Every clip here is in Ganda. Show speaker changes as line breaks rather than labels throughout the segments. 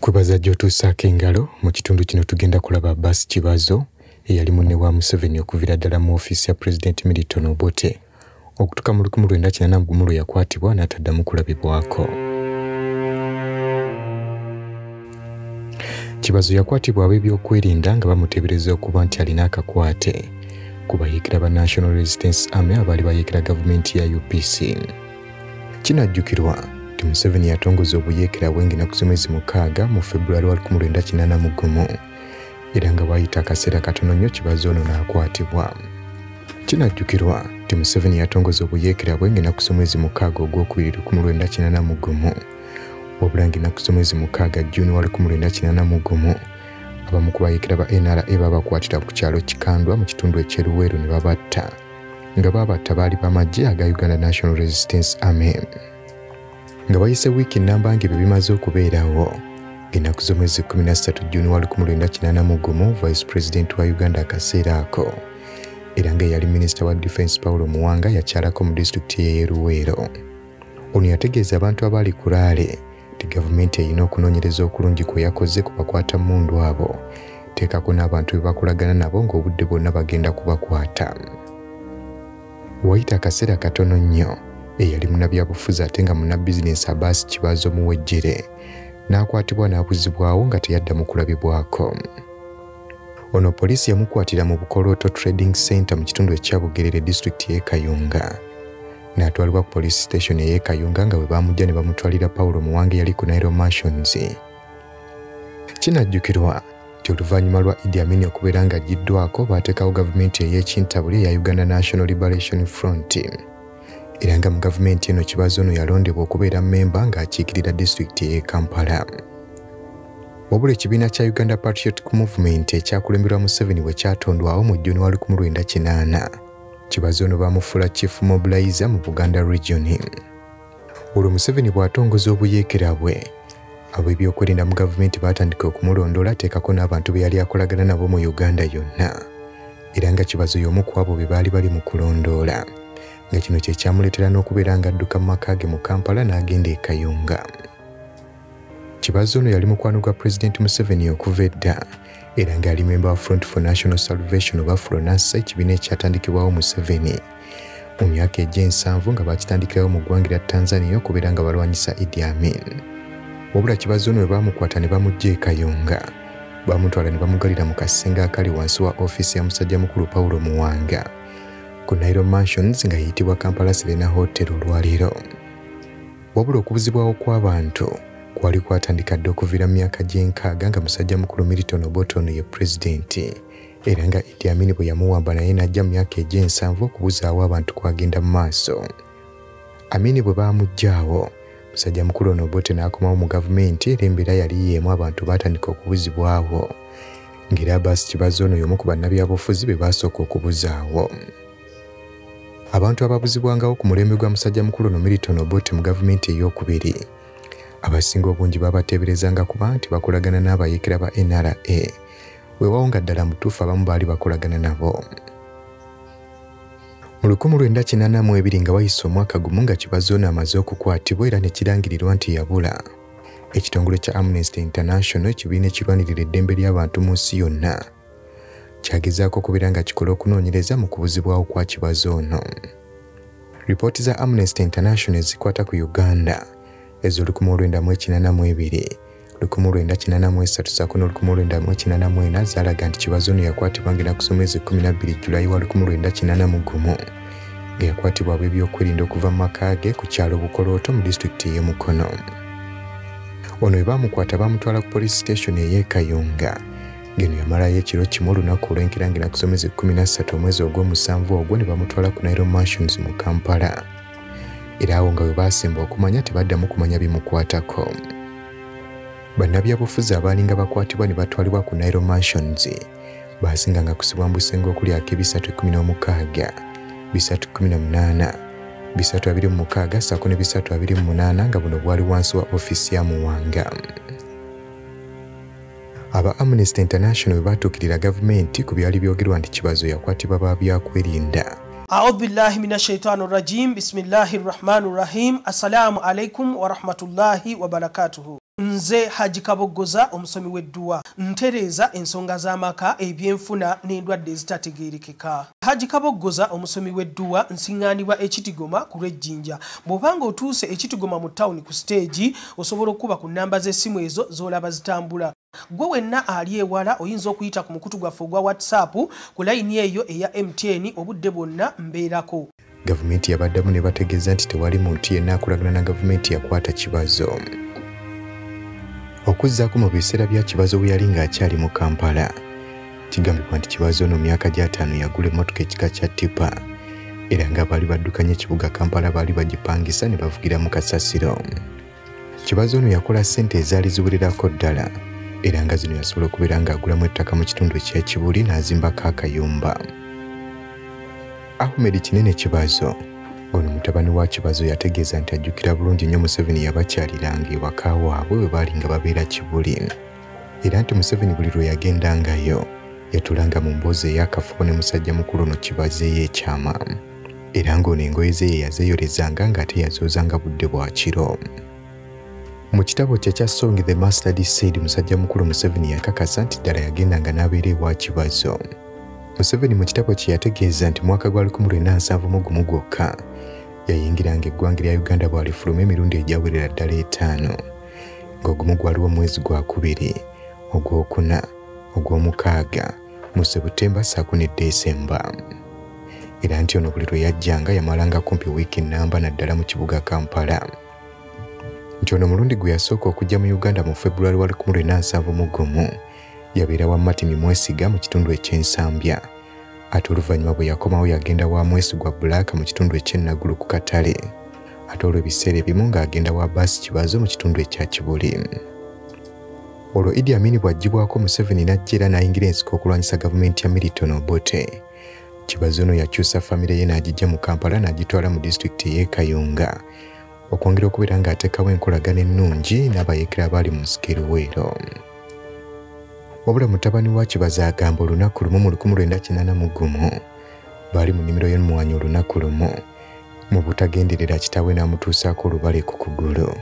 Nkwebaza gy'otuusaako engalo. Mu kitundu kino tugenda kulaba Abbas Kibazo eyali munne wa Museveni okuviira ddala mu ofiisi ya Pulezidenti Milton Obote okutuuka mu 1981 lwe yakwatibwa n'ataddamu kulabibwako. Kibazo yakwatibwa ab'ebyokwerinda nga bamuteebereza okuba nti alina akakwate ku bayeekera ba National Resistance Army abaali bayeekera gavumenti ya UPC. Kinajjukirwa nti Museveni yatongoza obuyeekera bwe ng'ennaku z'omwezi 6 mu February wa 1981 era nga waayita akaseera katono nnyo Kibazo ono n'akwatibwa. Kinajjukirwa nti Museveni yatongoza obuyeekera bwe ng'ennaku z'omwezi 6 ogwokubiri 1981, wabula ng'ennaku z'omwezi 6 Juni wa 1981 abamu ku bayeekera ba NRA babakwatira ku kyalo Kikandwa mu kitundu eky'e Luweero ne babatta, nga babatta baali b'amagye aga Uganda National Resistance Army. Nga bayise wiiki nnamba ng'ebyo bimaze okubeerawo, ng'ennaku z'omwezi 13 Juni wa 1981 Vice President wa Uganda akaseera ako era nga eyali Minisita wa Defense Paulo Muwanga yakyalako mu disitulikiti y'e Luweero. Ono yategeeza abantu abaali ku laale nti gavumenti erina okunoonyereza okulungi kwe yakoze ku bakwata mmundu abo, teekako n'abantu be bakolagana nabo ng'obudde bwonna bagenda kubakwata. Wayita akaseera katono nnyo eyali munnabyabufuzi ate nga munnabizinensi Abbas Kibazo Muwejjere n'akwatibwa n'abuzibwawo nga teyaddamu kulabibwako. Ono poliisi yamukwatira mu Bukolooto Trading Center mu kitundu ekya Bugerere disitulikiti y'e Kayunga, n'atwalibwa ku police station ey'e Kayunga nga bwe bamujja ne bamutwalira Paulo Muwanga eyali ku Nile Mansions. Kinajjukirwa nti oluvannyuma lwa Idi Amin okubeera ng'aggyiddwako baateekawo gavumenti ey'ekintabuli eya Uganda National Liberation Front, era nga mu gavumenti eno Kibazo ono yalondebwa okubeera mmemba ng'akiikirira disitulikiti ey'e Kampala. Wabula ekibiina kya Uganda Patriotic Movement ekyakulemberwa Museveni bwe kyatondwawo mu Juni wa 1980, Kibazo ono baamufuula Chief Mobilizer mu Buganda Region. Olwo Museveni bw'atongoza obuyeekera bwe, ab'ebyokwerinda mu gavumenti baatandika okumulondoola teekako n'abantu be yali akolagana nabo mu Uganda yonna, era nga Kibazo y'omu ku abo be baali bali mu kulondoola, nga kino kye kyamuleetera n'okubeera ng'adduka mu maka ge mu Kampala n'agenda e Kayunga. Kibazo ono yali mukwano gwa Pulezidenti Museveni okuva edda era ng'ali memba wa Front for National Salvation oba FRONASA, ekibiina ekyatandikibwawo Museveni mu myaka egy'ensanvu nga bakitandikirawo mu ggwanga lya Tanzania okubeera nga balwanyisa Idi Amin. Wabula Kibazo ono bwe baamukwata ne bamuggya e Kayunga, baamutwala ne bamugalira mu kasenge akali wansi wa ofiisi ya musajja mukulu Paulo Muwanga ku Nile Mansions nga eyitibwa Kampala Serena Hotel olwaleero. Wabula okubuzibwawo kw'abantu kwali kwatandika dda okuviira mu myaka gy'enkaaga nga musajja mukulu Milton Obote ono ye pulezidenti, era nga Idi Amin bwe yamuwamba naye n'ajja mu myaka egy'ensanvu okubuzaawo abantu kwagenda mu maaso. Amin bwe baamuggyaawo, musajja mukulu ono Obote n'akomawo mu gavumenti era embeera yali y'emu abantu baatandika okubuzibwawo, ng'era Abbas Kibazo ono y'omu ku bannabyabufuzi be baasooka okubuzaawo. Abantu ababuzibwangawo ku mulembe gwa musajja mukulu ono Milton Obote mu gavumenti ey'okubiri, abasinga obungi babateeberezanga kuba nti bakolagana n'abayeekera ba NRA, weewaawo nga ddala mutuufu abamu baali bakolagana nabo. Mu 1982 nga wayise omwaka gumu nga Kibazo ono amaze okukwatibwa era ne kirangirirwa nti yabula, ekitongole kya Amnesty International, ekibiina ekirwanirira eddembe ly'abantu mu nsi yonna, kyagezaako okubeera nga kikola okunoonyereza mu kubuzibwawo kwa Kibazo ono. Ripooti za Amnesty International ezikwata ku Uganda ez'o1982, 1983 ssaako n'1984 zaalaga nti Kibazo ono yakwatibwa ng'ennaku z'omwezi 12 Julayi wa 1981 nga yakwatibwa ab'ebyokwerinda okuva mu maka ge ku kyalo Bukolooto mu disitulikiti ey'e Mukono. Ono bwe baamukwata baamutwala ku police station ey'e Kayunga, ng'eno yamalayo ekiro kimu olunaku olw'enkera ng'ennaku z'omwezi 13 omwezi ogw'omusanvu ogwo ne bamutwala ku Nile Mansions mu Kampala, era awo nga bwe baasemba okumanya tebaddamu kumanya bimukwatako. Bannabyabufuzi abaalinga bakwatibwa ne batwalibwa ku Nile Mansions baasinganga kusibwa mu busenge okuli ak'ebisatu16, 318, 326 ssaako ne 328 nga buno bwali wansi wa ofiisi ya Muwanga. Aba Amnesty International bwe baatuukirira gavumenti ku byali byogerwa nti Kibazo yakwatibwa ba byakwerinda.
A'udhu billahi minash shaitani rajim. Bismillahir rahmanir rahim. Assalamu alaikum wa rahmatullahi wa barakatuhu. Nze Haji Kaboggoza omusomi w'edduwa ntereeza ensonga z'amaka, ebyenfuna n'endwadde ezitategeerekeka. Haji Kaboggoza omusomi w'edduwa nsiŋŋaanibwa Ekitigoma ku lw'Ejjinja. Bw'obanga otuuse Ekitigoma mu tawuni ku siteegi, osobola okuba ku nnamba z'essimu ezo z'olaba zitambula. Gwe wenna ali ewala oyinza okuyita ku mukutu gwaffe ogwa WhatsApp ku layini eyo eya MTN, obudde bwonna mbeerako.
Gavumenti yabaddamu ne bategeeza nti tewali muntu yenna akolagana na gavumenti yakwata Kibazo. Okuzzaako mu biseera bya Kibazo bwe yali ng'akyali mu Kampala, kigambibwa nti Kibazo ono myaka gy'ataano yagula emmotoka ekika kya tipa, era nga baali baddukanya ekibuga Kampala baali bagipangisa ne bavugira mu kasasiro. Kibazo ono yakola ssente ezaali ziwererako ddala, era nga zino yasobola okubeera ng'agulamu ettaka mu kitundu eky'Ekibuli n'azimbako akayumba. Ahmed Kinene Kibazo ono mutabani wa Kibazo yategeeza nti ajjukira bulungi nnyo Museveni yabakyaliranga ewaka waabwe bwe baali nga babeera Kibuli, era nti Museveni buli lwe yagendangayo yatulanga mu mboozi ey'akafubo ne musajja mukulu ono Kibazo ey'ekyama, era ng'ono engoye ze ye yazeeyolezanga ng'ate yazoozanga budde bwa kiro. Mu kitabo kye ekya Sowing the Mustard Seed, musajja mukulu Museveni yakakasa nti ddala yagendanga n'abeera ewa Kibazo. Museveni mu kitabo kye yategeeza nti mwaka gwa 1971 gwokka yayingiranga eggwanga lya Uganda bw'alifuluma emirundi egyawerera ddala 5, ng'ogumu gwaliwo mwezi gwa 2, ogwokuna, ogw'omukaaga, mu Sebutemba ssaako ne Desemba. Era nti ono buli lwe yajjanga yamalanga kumpi wiiki nnamba naddala mu kibuga Kampala. Nti ono omulundi gwe yasooka okujja mu Uganda mu February wa 1971 yabeera wa Martin Mwesiga mu kitundu eky'Ensambya, ate oluvannyuma bwe yakomawo yagenda wa Mwesigwa Black mu kitundu eky'Ennaggulu ku katale, ate olwo ebiseera ebimu ng'agenda wa Baasi Kibazo mu kitundu ekya Kibuli. Olwo Idi Amin bw'aggyibwako Museveni n'ajja era n'ayingira ensiko okulwanyisa gavumenti ya Milton Obote. Kibazo ono yakyusa famire ye n'agiggya mu Kampala n'agitwala mu disitulikiti ey'e Kayunga okwongera okubeera ng'ateekawo enkolagana ennungi n'abayeekera abaali mu nsiko e Luweero. Wabula mutabani wa Kibazo agamba olunaku lumu mu 1981 baali mu nnimiro y'emmwanyi olunaku lumu, mu butagenderera kitaawe n'amutuusaako olubale ku kugulu,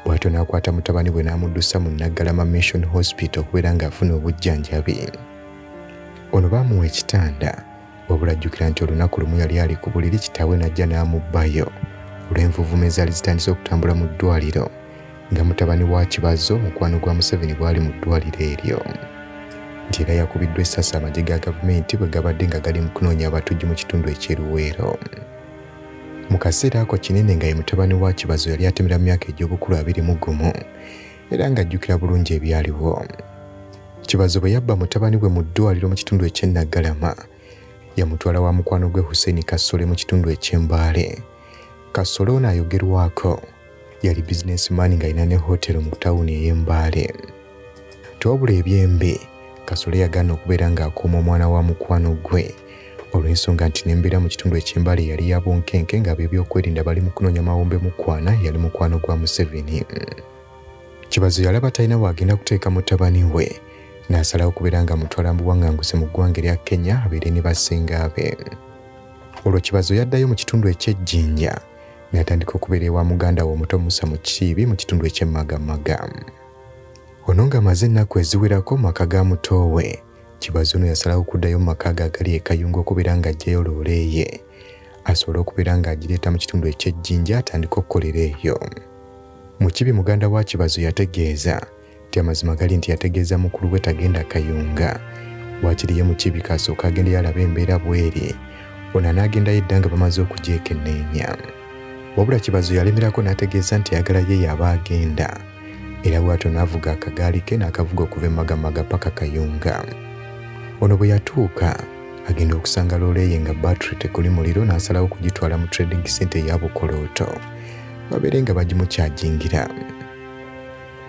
bw'atyo n'akwata mutabani we n'amuddusa mu Naggalama Mission Hospital okubeera ng'afuna obujjanjabi. Ono baamuwa ekitanda, wabula ajjukira nti olunaku lumu yali ali ku buliri kitaawe n'ajja n'amubbayo olw'envuvuma ezaali zitandise okutambula mu ddwaliro, nga mutabani wa Kibazo mukwano gwa Museveni bw'ali mu ddwaliro eryo. Nti era yakubiddwa essasi amagye ga gavumenti bwe gabadde nga gali mu kunoonya abatujju mu kitundu eky'e Luweero. Mu kaseera ako Kinene nga ye mutabani wa Kibazo yali atemera mu myaka egy'obukulu 21, era ng'ajjukira bulungi ebyaliwo. Kibazo bwe yabba mutabani we mu ddwaliro mu kitundu eky'e Naggalama, yamutwala wa mukwano gwe Hussein Kasole mu kitundu eky'e Mbale. Kasole ono ayogerwako yali bizinesimaani ng'alina ne hotero mu tawuni ey'e Mbale. Tewabula ebyembi, Kasole yagaana okubeera ng'akuuma omwana wa mukwano gwe olw'ensonga nti n'embeera mu kitundu eky'e Mbale yali ya bunkenke ng'ab'ebyokwerinda bali mu kunoonya Mawombe Mukwana yali mukwano gwa Museveni. Kibazo yalaba talina w'agenda kuteeka mutabani we, n'asalawo okubeera nga amutwala mu buwaŋŋanguse mu ggwanga erya Kenya abeere ne basenga be. Olwo Kibazo yaddayo mu kitundu eky'Ejjinja n'atandika okubeera ewa muganda we omuto Musa Mukiibi mu kitundu eky'e Magamaga. Ono ng'amaze ennaku eziwerako mu maka ga muto we, Kibazo ono yasalawo okuddayo mu maka ge agali e Kayunga okubeera ng'aggyayo loole ye asobole okubeera ng'agireeta mu kitundu eky'Ejjinja atandike okukolera eyo. Mukiibi muganda wa Kibazo yategeeza nti amazima gali nti yategeeza mukulu we tagenda Kayunga, waakiri ye Mukiibi kasooka agendeyo alabe embeera bw'eri, ono anaagendayo edda nga bamaze okugyekenneenya. Wabula Kibazo yalemerako n'ategeeza nti ayagala ye y'aba agenda, era bw'atyo n'avuga akagaali ke n'akavuga okuva e Magamaga paka Kayunga. Ono bwe yatuuka agenda okusanga loole ye nga battery tekuli muliro n'asalawo okugitwala mu trading center eya Bukolooto babeere nga bagimukyajingira.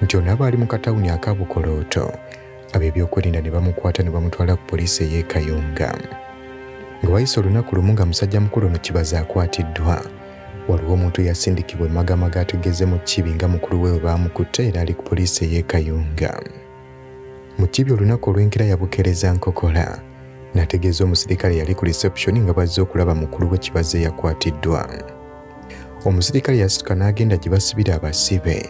Nti ono aba ali mu katawuni aka Bukolooto, ab'ebyokwerinda ne bamukwata ne bamutwala ku poliisi ey'e Kayunga. Nga wayise olunaku lumu nga musajja mukulu ono Kibazo akwatiddwa, waliwo omuntu eyasindikibwa e Magamaga ategeeze Mukiibi nga mukulu we bwe baamukutte era ali ku poliisi ey'e Kayunga. Mukiibi olunaku olw'enkera yabukeereza nkokola n'ategeeza omusirikale yali ku reception nga bazze okulaba mukulu we Kibazo eyakwatiddwa. Omusirikale yasituka n'agenda gye basibira abasibe,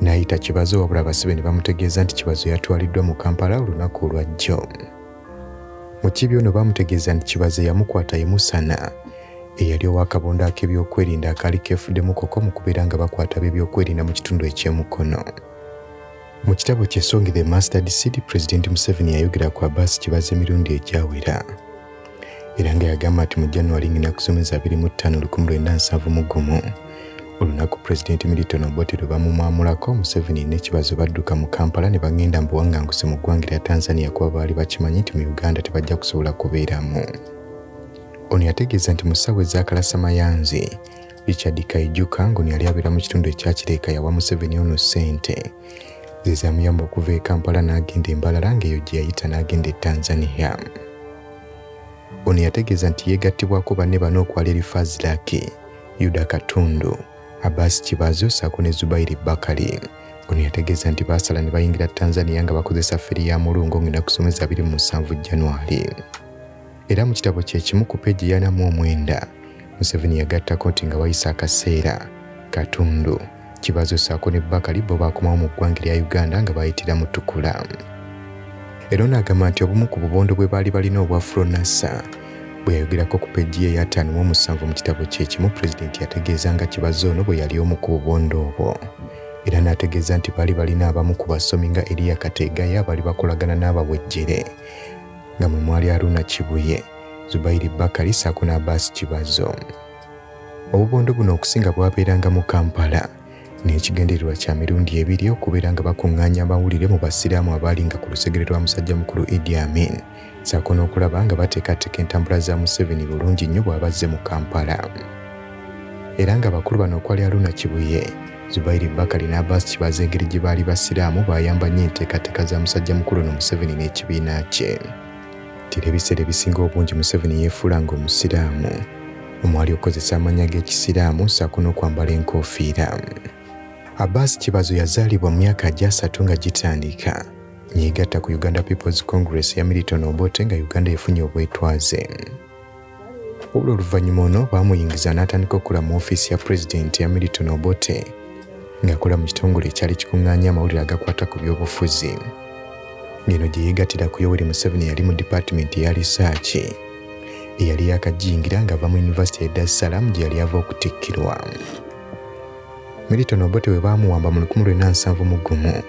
N'ayita Kibazo, wabula abasibe ne bamutegeeza nti Kibazo yatwaliddwa mu Kampala olunaku olwajjo. Mukiibi ono bamutegeeza nti Kibazo yamukwata ye Musana, eyali ow'akabondo ak'ebyokwerinda akaali keefuddemu koko mu kubeera nga bakwata ab'ebyokwerinda mu kitundu eky'Emukono. Mu kitabo kye Song The Mustard Seed, Pulezidenti Museveni yayogera ku Abbas Kibazo emirundi egyawera, era nga yagamba nti mu January 25, 1971, olunaku Pulezidenti Milton Obote lwe bamumwamulako, Museveni ne Kibazo badduka mu Kampala ne bagenda mu buwanganguse mu ggwanga lya Tanzania, kuba baali bakimanyi nti mu Uganda tebajja kusobola kubeeramu. Ono yategeeza nti mu ssaawa ez'akalasamayanzi, Richard Kaijuka, ng'ono yali abeera mu kitundu ekya Kireka, yawa Museveni ono ssente ze zamuyamba okuva e Kampala n'agenda e Mbalala, ng'eyo gye yayita n'agenda e Tanzania. Ono yategeeza nti yeegattibwako banne bano okwali Elifaz Laki, Yuda Katundu, Abbas Kibazo ssaako ne Zubairi Bakari. Ono yategeeza nti baasala ne bayingira Tanzania nga bakozesa fferi ya Mulungo ng'ennaku z'omwezi 27 January. Era mu kitabo kye kimu ku peegi 49, Museveni yagattako nti nga wayise akaseera, Katundu, Kibazo ssaako ne Bakari bo baakomawo mu ggwanga lya Uganda nga bayitira mu Tukula. Era ono agamba nti obumu ku bubondo bwe baali balina obwa Fronasa bwe yayogerako ku peegi ye 57 mu kitabo kye kimu, Pulezidenti yategeeza nga Kibazo ono bwe yali omu ku bubondo obwo, era n'ategeeza nti baali balina abamu ku basomi nga Eriya Kategaya abaali bakolagana n'abawejjere, nga mwe mwali Haruna Kibuye, Zubairi Bakari ssaako ne Abbas Kibazo. Obubondo buno okusinga bwabeeranga mu Kampala n'ekigendererwa kya mirundi ebiri: okubeera nga bakuŋŋaanya amawulire mu basiraamu abaalinga ku lusegere lwa musajja mukulu Idi Amin, ssaako n'okulaba nga bateekateeka entambula za Museveni bulungi nnyo bw'abazze mu Kampala. Era nga abakulu bano okwali Haruna Kibuye, Zubairi Bakari ne Abbas Kibazo engeri gye baali basiraamu baayamba nnyo enteekateeka za musajja mukulu ono Museveni n'ekibiina kye. Era ebiseera ebisinga obungi Museveni yeefuulanga omusiraamu, omwali okukozesa amannya g'ekisiraamu ssaako n'okwambala enkoofiira. Abbas Kibazo yazaalibwa mu myaka 30 nga gitandika, yeegatta ku Uganda People's Congress ya Milton Obote nga Uganda efunye obwetwaze. Wabula oluvannyuma ono baamuyingiza n'atandika okukola mu ofiisi ya Pulezidenti ya Milton Obote, ng'akola mu kitongole ekyali kikuŋŋaanya amawulire agakwata ku byobufuzi. Ng'eno gye yeegattira ku Yoweri Museveni yali mu dipaatimenti eya lisaaki eyali yakagiyingira ng'ava mu yunivasite e Dar es Salaam gye yali ava okutikkirwa. Milton Obote bwe baamuwamba mu 1971,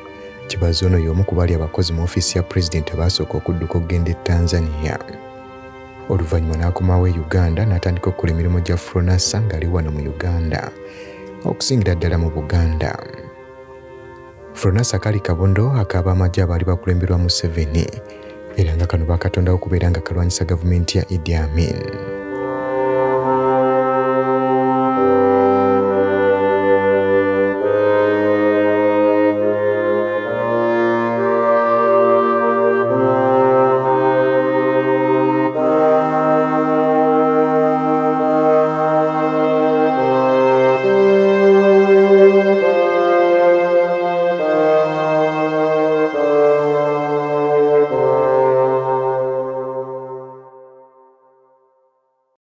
Kibazo ono y'omu ku baali abakozi mu ofiisi ya Pulezidenti abaasooka okudduka okugenda e Tanzania. Oluvannyuma n'akomawo e Uganda n'atandika okukola emirimu gya Fronasa ng'ali wano mu Uganda, okusingira ddala mu Buganda. Fronasa kaali kabondo ak'abamagye abaali bakulemberwa Museveni, era nga kano baakatondawo okubeera nga kalwanyisa gavumenti ya Idi Amin.